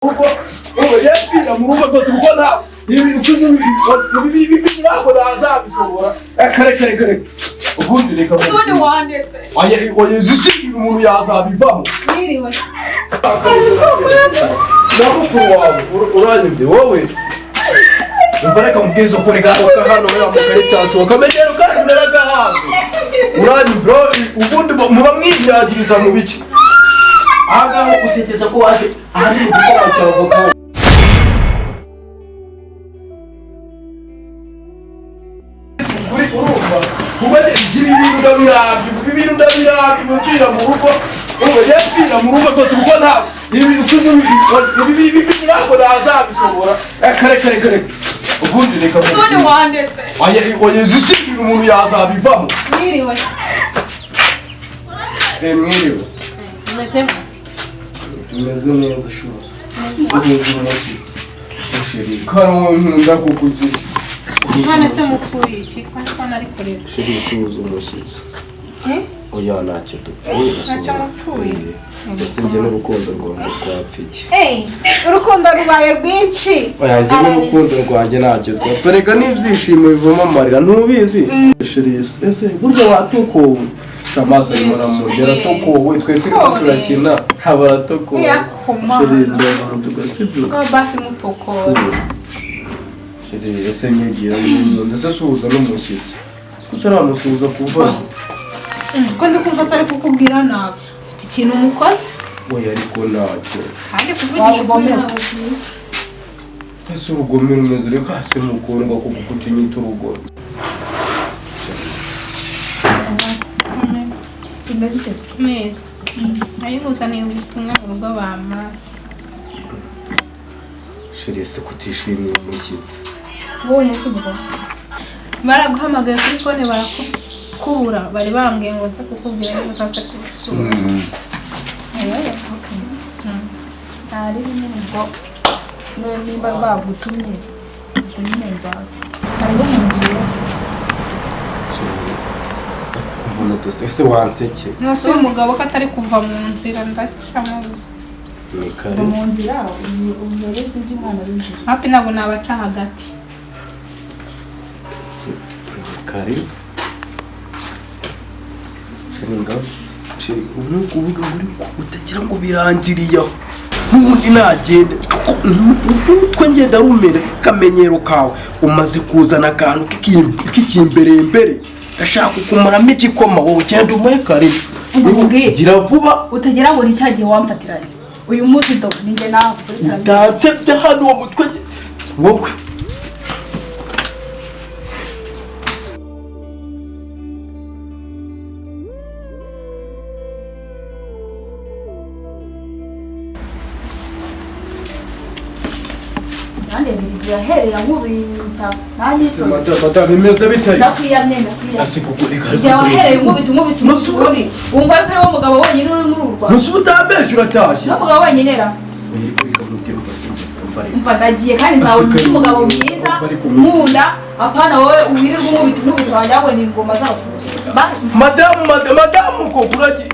Rugo ubu yapfira mu rugo rwose, kuko nta ibi ntabwo nazabishobora. Kare kare kare, ubundi reka. Ubundi wandetse. Oya oya, uzi umuntu yazabivamo. Mwiriwe. Na mukuru wawe uranyumve wowe. Umva, reka mubwize ukuri. Garuka hano uriya mukaritasi wakamenyero kandi naragahaze. Uranyumve, ubundi muba mwinyagiriza mu biki aha ngaha? Utekereza ko waje aha ni mu gitaramo cya avoka. Uri urumva kuba ibi bintu ndabirambiwe, ibi bintu ndabirambiwe. Mpfira mu rugo, urumva, yapfira mu rugo rwose, kuko nta ibi ibi ntabwo nazabishobora. Kare kare kare, ubundi reka. Ubundi wandetse. Oya oya, uzi umuntu yazabivamo. Mwiriwe. Eh, mwiriwe. Umeze mute? Tumeze neza sure. Suhuza umushyitsi. Chéri, kano nkunda kukugira. None se mupfuye iki ko ko nari kurira? Chéri, suhuza umushyitsi. Eh? Oya, ntacyo dupfuye. Ntacyo mupfuye? Ese njye n'urukundo rwanjye twapfa iki? Hey, urukundo rubaye rwinshi. Oya, njye n'urukundo rwanjye ntacyo twapfa. Reka n'ibyishimo bivamo amarira, ntubizi? Chéri, ese burya watukowe? Amaso arimo aramurya, aratokowe. Twe turimo turakina, aba aratokowe. Yakoma. Chéri, ndagaruka, sibyo? Oh, basi mutokora. Chéri, ese nyigira ndetse suhuza n'umushyitsi, siko utaramusuhuza kuva ejo? Ko ndi kumva se ari kukubwira nabi. Ufite ikintu umukoze? Oya, ariko ntacyo. Kandi kuvugisha ukuri ntabwo. Ese urugome rumeze? Reka se mukundwa, kuko kuki unyita urugome? Bimeze ute se? Meza. Ayikuzaniye ubutumwa mu rugo bampa. Chéri, ese kutishimiye umushyitsi? Wowe se ubwo? Baraguhamagaye kuri phone barakubura, bari bambwiye ngo nze kukubwira niba uzaze kubisura. Okay. Ntari nyine ubwo nimba bagutumye, ubwo nyine nzaza. Hariho mu nzu rero. Chéri, mbona duse, ese wanseke? Nose uyu mugabo ko atari kuva mu nzira, ndacamo. Ni kare. Uva mu nzira uhereze ibyo umwana arinjira. Hapi, ntabwo nabaca hagati. Ni kare. Chéri, ngaho chéri, ubu ni ukuvuga ngo uri utagira ngo birangiriye aho. N'ubundi nagenda utwe ngenda rumere kamenyero kawe, umaze kuzana akantu k'ikimberembere, ndashaka kukumaramo igikoma. Wowe ugenda umuhe kare. Ubwire. Gira vuba. Utagira ngo ni cya gihe wamfatiranye. Uyu munsi do ni njye nawe kuri Sami. Utansebye hano uwo mutwe wowe. Nanjye igihe yahereye ankubita nanjye isoni. Mata, bimeze bitari? Ndakwiyamye, ndakwiyamye. Ase kuko reka. Igihe wahereye unkubita, unkubita. Nusubira. Wumva yuko ari wo mugabo wenyine uri muri uru Rwanda? Nusubira, utambeshye, uratashye. Niwo mugabo wenyine ra? Umva, ndagiye kandi nzabona undi mugabo mwiza nkunda, apana wowe wirirwa unkubita, unkubita, wagira ngo ni ingoma z'abatutsi. Madamu, madamu, koko uragiye?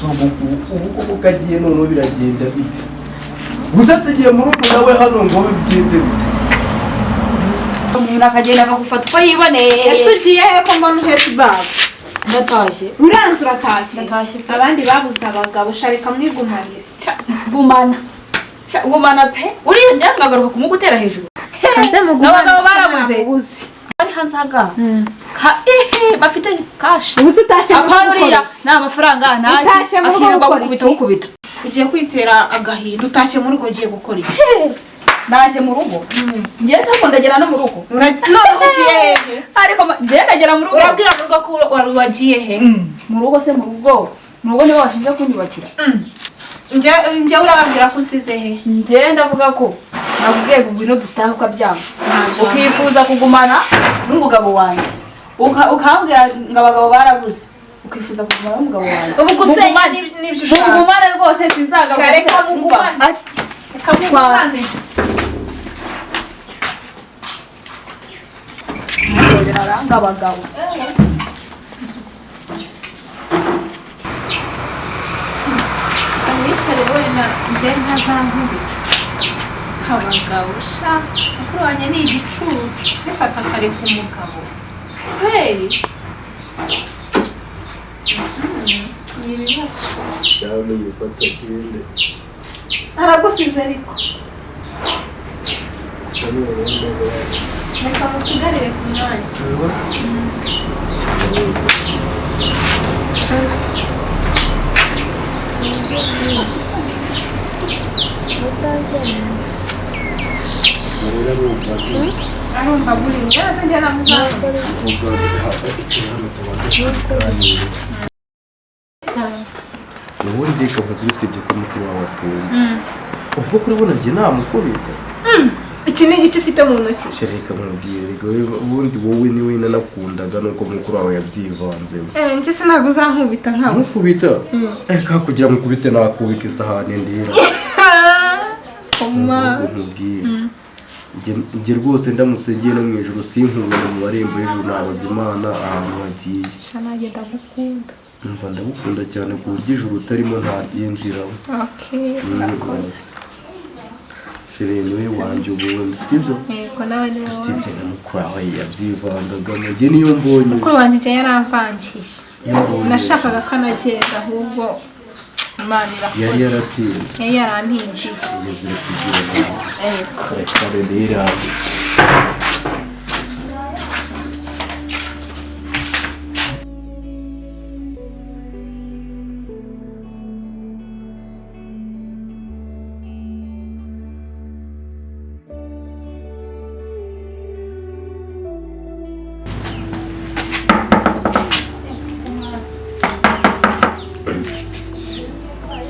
Ubu koko kagiye, noneho biragenda bite? Gusa nsigiye muri ubu nawe hano ngo bigende bite? Umuntu akagenda akagufata uko yiboneye. Ese ugiye he ko mbona uhetse ibaba? Ndatashye. Uranze uratashye? Ndatashye pe. Abandi babuze abagabo, sharika mwigumanire. Gumana. Sha, gumana pe. Uriya njya ngagaruka kumugutera hejuru. Hanze mugumane. Abagabo barabuze. Ntabuze. Bari hanze ahangaha ehe, bafite cash. Ubu se utashye mu rugo Apana uriya ukora iki? nta mafaranga nta. Utashye mu rugo Akirirwa gukora gukubita iki? gukubita. Ugiye kwitera agahinda, utashye mu rugo ugiye gukora iki? Naje mu rugo. Njye se ko ndagera no mu rugo? Noneho ugiye hehe? Ariko njye ndagera mu rugo. Urabwira mu rugo ko wari wagiye he? Mu rugo se, mu rugo nibo bashinzwe kunyubakira. Njye urababwira ko unsize he? Njye ndavuga ko nakubwiye ngo ngwino dutahe ukabyanga, Ntabyo. ukifuza kugumana n'umugabo wanjye. Ukambwira ngo abagabo barabuze, ukifuza kugumana n'umugabo wanjye. Ubu gusenya Mugumane. n'ibyo ushaka. Mugumane rwose, sinzagaruka. Sha, reka mugumane. Reka mugumane. Aranga abagabo. Amwicarire. Nsigarire wenda njye ntazankubita. Abagabo sha, mukuru wanjye ni igicucu, mufata akareka umugabo kweli. Ni ibibazo. Cyangwa yifata agende. Aragusize ariko. Reka musigarire ku mwanya. Arumva buri wese njye namuzakora. Ubundi reka mvuge, usibye ko mukuru wawe atumva, ubwo kuri buno njye namukubita. Iki ni igice ufite mu ntoki. Chéri, reka mubwire, reka ubundi wowe niwe nanakundaga nuko mukuru wawe yabyivanzemo. Eh, njye se ntabwo uzankubita nkawe. Mukubita eka kugira mukubite nakubika isahani ndira. Koma. Nkubwire, njye rwose ndamutse ngiye no mu ijuru sinkubone mu marembo y'ijuru, nabaza Imana ahantu hagiye. Sha, nanjye ndagukunda. Umva, ndagukunda cyane ku buryo ijuru utarimo ntaryinjiramo. Okay, urakoze. Chéri, niwe wanjye ubundi, sibyo? Yego, nawe ni wowe. Usibye na mukuru wawe yabyivangagamo, njye niyo mbonye Mukuru wanjye njye yaramvangiye. Iyo mbonye Nashakaga ko anagenda, ahubwo Imana yari irakoze. yaratinze. Yari yarantindiye. Ngeze kugira ngo Yego. Reka rero.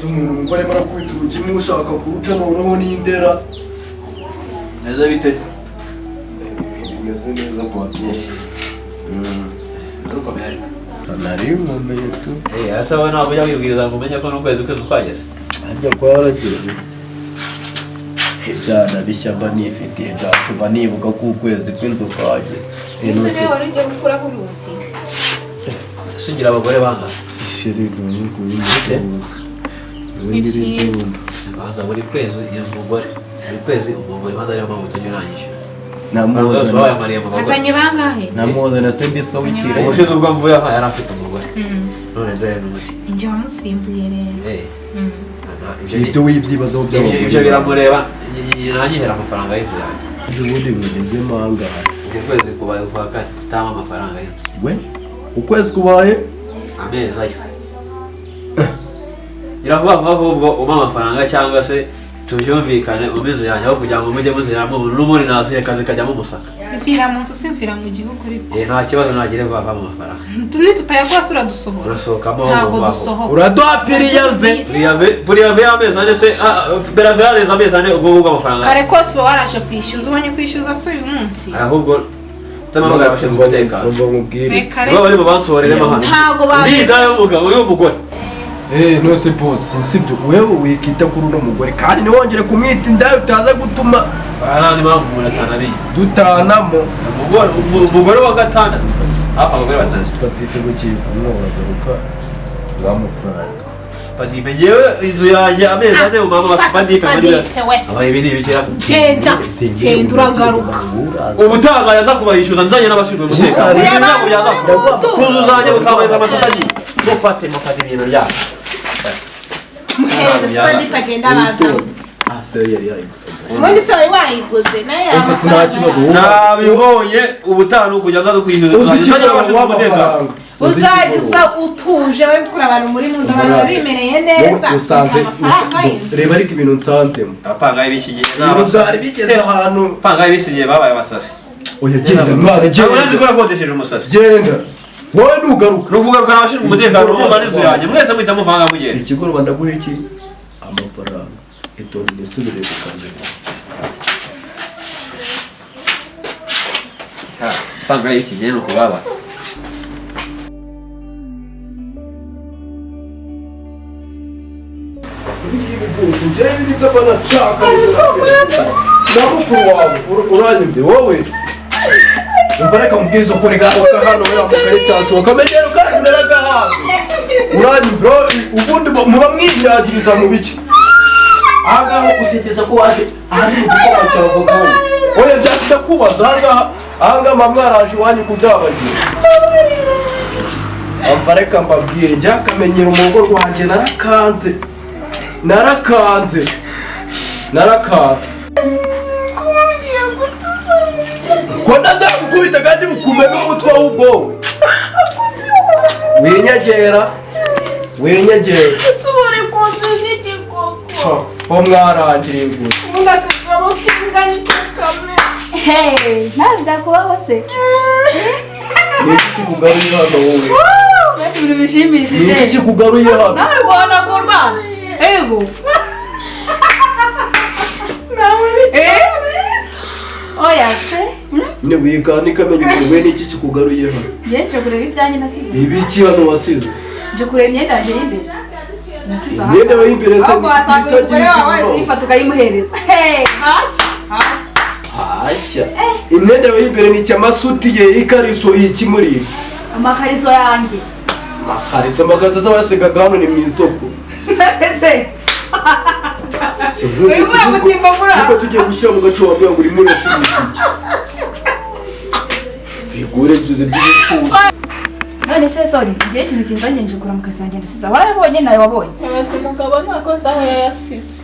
Umuntu wumva arimo arakubita urugi mushaka kuruca noneho n'indera. Neza bite? Bimeze neza bwateye. Urukomeye ariko. Nari nkomeye tu. Eh, asa wowe ntabwo ujya wibwiriza ngo umenye ko n'ukwezi kwezi kwageze. Harya kwa warageze. Ibyana bishya mba nifitiye byatuma nibuka ko ukwezi kw'inzu kwageze. Ese niwe wari ugiye gukuraho urugi? Ese ugira abagore bangahe? Chéri, ni nguyu mutuza. Ni byiza. Banza buri kwezi ugira umugore. Buri kwezi umugore, banza ariyo mpamvu utajya uranyishyura. Abantu bose Namuzana. bayamariye mu bagore. Azanye bangahe? Namuzana se ndi so wikira. Ubushize ubwo mvuye aha yari afite umugore. None dore n'undi. Njye wamusimbuye rero. Eh, ibyo Ibyo wibyibazaho ibyo ibyo biramureba, nanyihera amafaranga y'inzu yanjye. Ubundi mugeze mangahe? Uku kwezi kubaye ukwa kane utama amafaranga y'inzu. We ukwezi kubaye Amezi ayo. Iravuga ngo ahubwo umpe amafaranga cyangwa se tubyumvikane umpe inzu yanjye aho kugira ngo mujye muziramo umuntu n'ubundi nazireka zikajyamo umusaka. Mvira mu nzu simvira mu gihugu ariko. Eh, nta kibazo nagire vuba vuba mu mafaranga. Nitutayaguha se uradusohora? Urasohokamo Ntabwo vuba vuba. dusohoka. Uraduha piriyave. Puriyave y'amezi ane se, berave yarenze amezi ane ubwo ngubwo amafaranga. Kare kose uba waraje kwishyuza, ubonye kwishyuza si uyu munsi. Ahubwo utamamagara abashinzwe umutekano. Umva nkubwire. Reka Nibo reka. bari bubansohoreremo hano. Ntabwo baje. Ni indaya y'umugabo y'umugore. Eh, nose boss, sibyo wewe wikita kuri uno mugore kandi ntiwongere kumwita indaya utaza gutuma Aha nta n'impamvu umuntu atanamenye. dutanamo. Umugore umugore wa gatandatu. Hafi abagore batanu. Supadipe bugiye kumwe uragaruka bw'amafaranga. Supadipe ngewe inzu yanjye amezi ane umama wa supadipe muri Supadipe we. Abaye ibi ni ibikira. Genda, genda uragaruka. Ubutaha yaza kubayishyuza nzanye n'abashinzwe umutekano. Oya, Ntabwo byaza. bantu. Ku nzu zanjye mukambaza amasupadipe. Mufate mufate ibintu byanyu. Muhereze supadipe agenda abanza. Ah, se yari yayiguze. Ubundi se wari wayiguze nayo Ese nta kibazo wowe. Nabibonye ubutaha ni ukujya nza kwishyuza Uzi nzanye ikigoroba n'abashinzwe umutekano. w'amafaranga. Uzajya usa utuje we gukura abantu muri mu nzu, abantu baba bimereye neza. Usanze amafaranga y'inzu. Reba ariko ibintu nsanzemo. Abapangayi b'iki gihe ni Ibintu abasasi. byari bigeze ahantu. Abapangayi b'iki gihe babaye abasasi. Oya genda mwana Ntabwo nzi ko genda. nakodesheje umusasi. Genda. Wowe nugaruka. Ni ukugaruka n'abashinzwe umutekano mwumva n'inzu yanjye mwese muhita muvanga mugenda. Ikigoroba ndaguha iki? Amafaranga. Itonde nisubire ku kazi. Abapangayi b'iki gihe ni uku babaye. Ibi rwose njyewe nibyo mba nashaka. Na mukuru wawe uranyumve wowe. Umva reka mubwize ukuri, garuka hano uriya mukaritasi wakamenyero kandi naragahaze. Uranyumve wowe, ubundi muba mwinyagiriza mu biki? Ahangaha utekereza ko waje aha ni mu gitaramo cyawe vuga. Oya, ndakubaza, ahangaha mama mwaraje iwanyu kudabagira. Amva, reka mbabwire, njye akamenyero mu rugo rwanjye narakanze, narakanze, narakanze. Ko ntazagukubita kandi ukumena umutwe ahubwo wowe winyegera, winyegera. Usubire ku nzu z'igikoko. Ho mwarangiriye gusa. Ubundi akagabo k'imbwa nicyo kamera. Hey, nawe byakubaho se? Ni iki kikugaruye hano wowe? Mbega ibintu bishimishije! Ni iki kikugaruye hano? Nawe rwanda kurwana ego. Nawe. Eh? Oya se. Nyine wigana ikamenya umuntu we. Ni iki kikugaruye hano? Njye nje kureba ibyanjye nasize. Ibiki hano wasize? Nje kureba imyenda yanjye y'imbere nasize aha. Imyenda yawe y'imbere se? Ahubwo wasanga itagira umugore wawe wese isuku. uyifata ukayimuhereza. Hey, hasi hasi. Hashya, imyenda yawe y'imbere ni iki? Amasutiye, ikariso, iki muri ibi? Amakariso yanjye. Amakariso, amakariso se wayasigaga hano? Ni mu isoko. Ese Se urimo uramutimbagura. Nkuko tugiye gushyira mu gace, wabwira ngo urimo urashimisha iki? Bigure byuze by'ibitugu. None se sorry, njye ikintu kinzanye, nje kugura amakariso yanjye ndasize. Warayabonye nawe wabonye. Ntibaze umugabo, ntabwo nzi aho yayasize.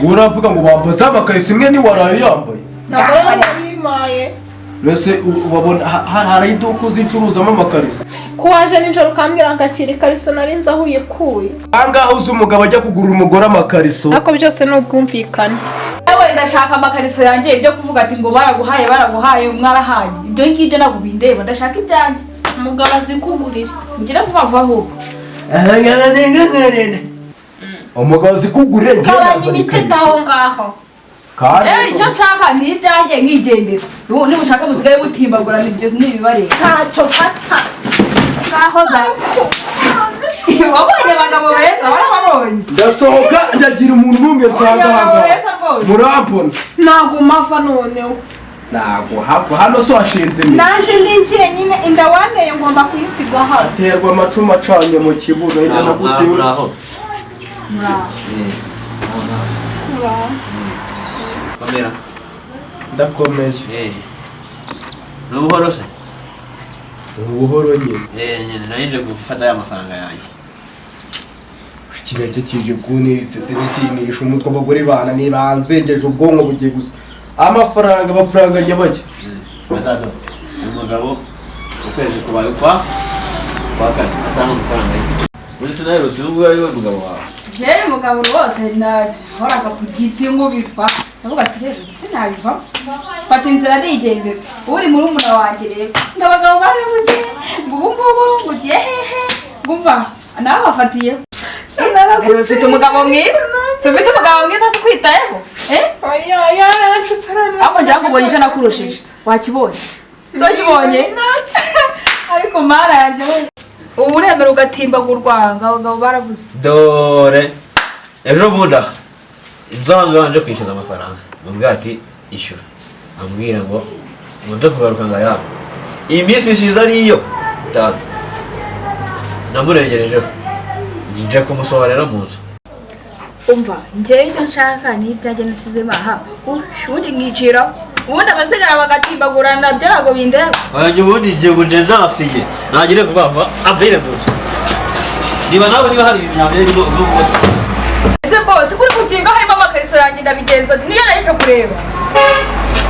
Wowe uravuga ngo bambaze amakariso imwe, ntiwaraye yambaye. Ntabwo yarabimaye. Mbese ubabona hari iduka uzicuruzamo amakariso? Ko waje nijoro ukambwira ngo akira ikariso, nari nzi aho uyikuye. Ahangaha uzi umugabo ajya kugurira umugore amakariso? Ariko byose ni ubwumvikane. Nawe ndashaka amakariso yanjye. Ibyo kuvuga ati ngo baraguhaye, baraguhaye, mwarahaye, ibyo ngibyo ntabwo bindeba. Ndashaka ibyanjye. Umugabo azikugurira. Ngira vuba vuba ahubwo. Umugabo azikugurire, njye Gabanya nambara imiteta ikariso. aho ngaho. Kandi Rero icyo nshaka ni ibyanjye nkigendera. Ubu nimushaka musigaye mutimbagurana, ibyo ntibibareba. Ntacyo mfata ngaho da. Wabonye abagabo beza? Warababonye? Ndasohoka, ndagira umuntu n'umwe nsanga Abagabo ahangaha. beza rwose. Murambona? Ntabwo mpava noneho. Ntabwo hapfa hano, so hashinze imizi. Naje ndi njyenyine, inda wanteye ngomba kuyisiga hano. Terwa amacumu acanye mu kibuno hirya no Muraho, gute. muraho. Muraho. Muraho. Komera. Ndakomeye. Ni ubuhoro se? Ubuhoro nyine. Nyine nari nje gufata ya mafaranga yanjye. Iki nacyo kije kuntisese bikinisha umutwe. Abagore bana nibanzengeje ubwonko bugiye gusa. Amafaranga, amafaranga nyabake? Batatu. Umugabo ukwezi kubaye kwa kane atanga amafaranga ye. Muri sinaherutse, uyu nguyu ari we mugabo wawe? Njyewe mugabo rwose nahoraga ku giti nkubitwa, ndavuga ati rero sinabivamo, fata inzira ndigendera. Uri murumuna wanjye rero, ngo abagabo barabuze, ngo ubu ngubu ngo ugiye hehe, ngo umva nawe bafatiyeho. Ufite umugabo mwiza si? Ufite umugabo mwiza si ukwitayeho, eh? Oya, yaranshutse arambwira. Ariko ngira ngo ubonye icyo nakurushije. Wakibonye? So kibonye? Ariko mara yanjye we, ubu uremera ugatimbagurwa ngo abagabo barabuze. Dore ejo bundi aha inzanga nje kwishyuza amafaranga, mubwira ati ishyura, ambwira ngo nze kugaruka ngo ayampe. Iyi minsi ishize ariyo 5 namurengerejeho, nje kumusohora rero mu nzu. Umva, njyewe icyo nshaka ni ibyanjye nasizemo aha, ubundi nkiciraho, ubundi abasigara bagatimbagurana, byo ntabwo bindeba. Wanjye ubundi njye ubu nje nasinye nagire vuba vuba amvire mu nzu. Niba nawe niba hari imyanda irimo ubwo bwose. Ese bose kuri gukinga harimo amakariso yanjye, ndabigenza niyo naje kureba.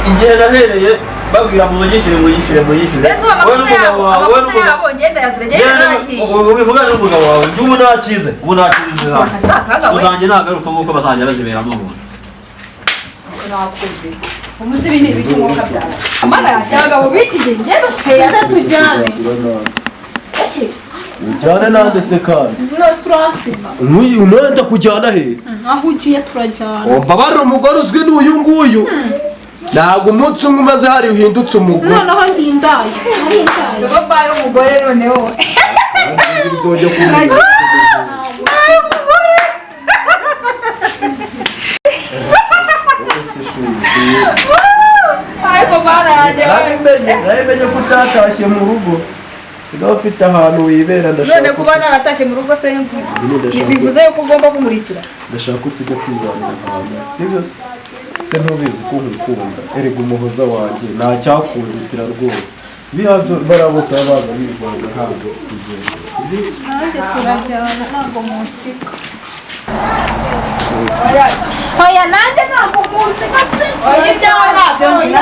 Igihe nahereye babwira munyishyure, munyishyure, munyishyure. Ese ubu amakosa yabo, amakosa yabo ngenda yazira ngenda narakinga. Ubivugane n'umugabo wawe, njye ubu nakinze, ubu nakinze zanjye. Si akaga we. Uzanjye nagaruka nk'uko bazajya baziberamo ubuntu. Nakumve umunsi ibi ni ibiki umwuka byawe amana yanjye, abagabo b'iki gihe ngenda uteye. Nze tujyane. Ese Ujyane nande se kandi? Nose uransiga. Nk'uyu unenda kujyana he? Aho ugiye turajyana. Mbabarira, umugore uzwi ni uyu nguyu. Ntabwo umunsi umwe umaze hari uhindutse umugore. Noneho ndi indaya, nari indaya. Ubwo mbaye umugore noneho. Ibyo kumenya. Mbaye umugore. Ariko mara yanjye we. Narabimenye, narabimenye ko utatashye mu rugo. Sigaho ufite ahantu wibera, ndashaka None kuba naratashye mu rugo se Nyine ndashaka bivuze yuko ugomba kumurikira? Ndashaka ko tujya kwibanira ahantu, sibyo se? Se ntubizi ko nkukunda? Erega umuhoza wanjye nta cyakundutira rwose. Biriya byo bariya bose baba baza bivanga, ntabwo tugenda. Nanjye turajyana, ntabwo munsika. Oya. Oya, nanjye ntabwo munsika pe. Oya, ibyawe ntabyo nzi.